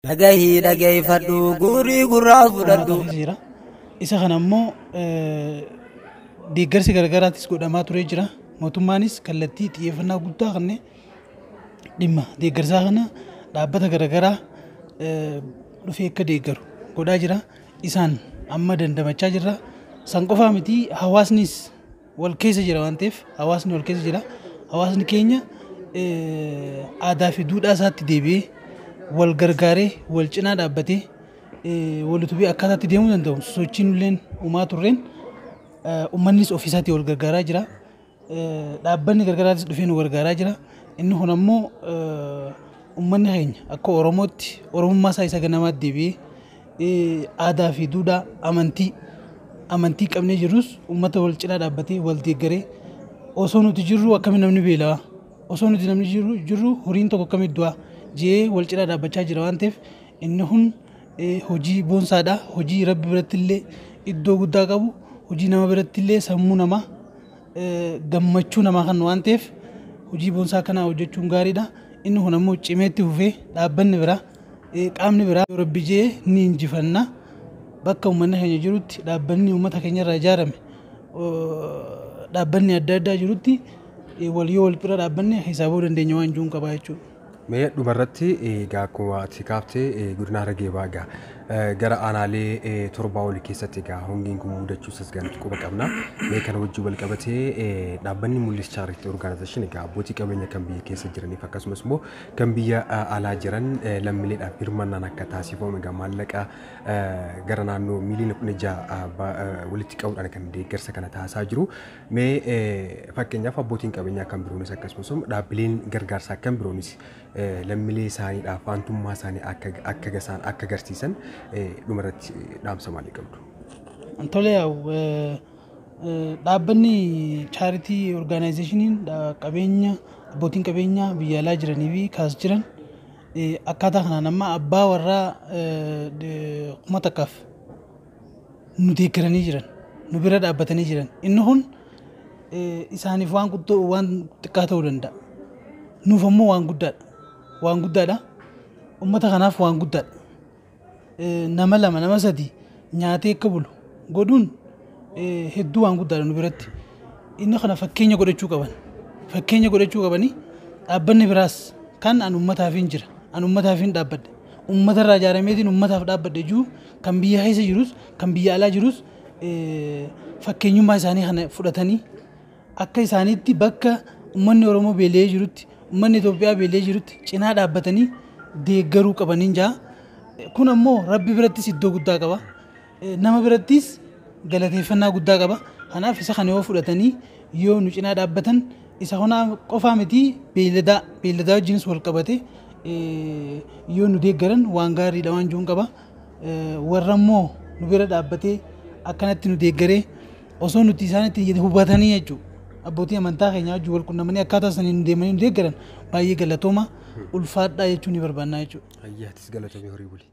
Dhagahii dhageeffadhu, guurii gurraa fudhadhu. Jira. Isa kana immoo deeggarsi garaagaraatis godhamaa turee jira. Mootummaanis kallattii xiyyeeffannaa guddaa kennee dhimma deeggarsaa kana dhaabbata garaagaraa dhufee akka deeggaru godhaa jira. Isaan amma dandamachaa jirra. San qofaa miti, hawaasnis wal keessa jira waan ta'eef, hawaasni wal keessa jira. Hawaasni keenya aadaa fi duudhaa isaatti deebi'ee wal gargaaree, wal cinaa dhaabbatee, wal utubee akkaataatti deemuu danda'u sochiin illeen uumaa turreen uummannis ofiisaatii wal gargaaraa jira. Dhaabbanni gargaraatis dhufee nu gargaaraa jira. Inni kun ammoo uummanni keenya akka Oromootti Oromummaa isaa isa ganamaatti deebi'ee aadaa fi duudhaa amantii qabnee jirrus uummata wal cinaa dhaabbatee wal deeggaree, osoo nuti jirru akkamiin namni beelawaa, osoo nuti namni jirru horiin tokko akkamitti du'aa jee wal cinaa dhaabbachaa jira waan ta'eef, inni kun hojii boonsaadha. Hojii Rabbi biratti illee iddoo guddaa qabu, hojii nama biratti illee sammuu namaa gammachuu namaa kan waan ta'eef, hojii boonsaa kanaa hojjechuun gaariidha. Inni kun ammoo cimeetti fufee dhaabbanni biraa, qaamni biraa, Rabbi jee ni injifanna. Bakka uummanni keenya jirutti, dhaabbanni uummata keenya irraa ijaarame, dhaabbanni adda addaa jirutti wal yoo wal bira dhaabbanne hisaabuu dandeenya waan jiruun qabaa jechuudha. Mee dhumarratti egaa akkuma ati kaaftee, godina Harargee Bahaa egaa gara aanaalee 7 olii keessatti egaa hongeen kun mudachuu isaas nuti quba qabna. Mee kana wajjin wal qabatee dhaabbanni Mul'is Charity Organization egaa abbootii qabeenya kan biyya keessa jiraniif akkasumas immoo kan biyya alaa jiran lammiileedhaaf hirmaannaan akka taasifamu egaa maallaqa gara naannoo miiliyoona 16 walitti qabuudhaan kan deeggarsa kana taasisaa jiru. Mee fakkeenyaaf abbootiin qabeenyaa kan biroonis akkasumas dhaabbileen gargaarsaa kan biroonis lammiilee isaaniidhaaf waantummaa isaanii akka gasaan akka agarsiisan dhumarratti dhaamsa maalii qabdu? Tole, yaa'u dhaabbanni charity organizationiin qabeenya abbootiin qabeenyaa biyya alaa jiranii fi kaas jiran akkaataa kanaan amma abbaa warraa 1000f nu deeggaranii jiran, nu bira dhaabbatanii jiran. Inni kun isaaniif waan guddoo waan xiqqaa ta'uu danda'a. Nuuf ammoo waan guddaadha. Waan guddaadha. Uummata kanaaf waan guddaadha. Nama lama, nama sadi nyaatee akka bulu godhuun hedduu waan guddaadha nu biratti. Inni kana fakkeenya godhachuu qaban. Fakkeenya godhachuu qabanii dhaabbanni biraas kan an uummataaf hin jira, an uummataaf hin dhaabbadhe, uummata irraa ijaarameetiin uummataaf dhaabbadhe jiru, kan biyya keessa jirus kan biyya alaa jirus, fakkeenyummaa isaanii kana fudhatanii akka isaaniitti bakka uummanni Oromoo beela'ee jirutti, uummanni Itoophiyaa beela'ee jirutti cinaa dhaabbatanii deeggaruu qabaniin jaa. Kun ammoo Rabbi birattis iddoo guddaa qaba. Nama birattis galateeffannaa guddaa qaba. Kanaaf isa kana yoo fudhatanii yoo nu cinaa dhaabbatan, isa kana qofaa miti, beeyladaa wajjinis wal qabate yoo nu deeggaran waan gaariidha waan jiruun qaba. Warra immoo nu bira dhaabbatee akkanatti nu deeggaree osoo nuti isaanitti hubatanii jechuudha. Abbootii amantaa keenyaa wajjin wal qunnamanii akkaataa saniin deemanii nu deeggaran baay'ee galatooma, ulfaadhaa jechuun ni barbaannaa jechuudha. Ayyaatis, galatamii, horii buli.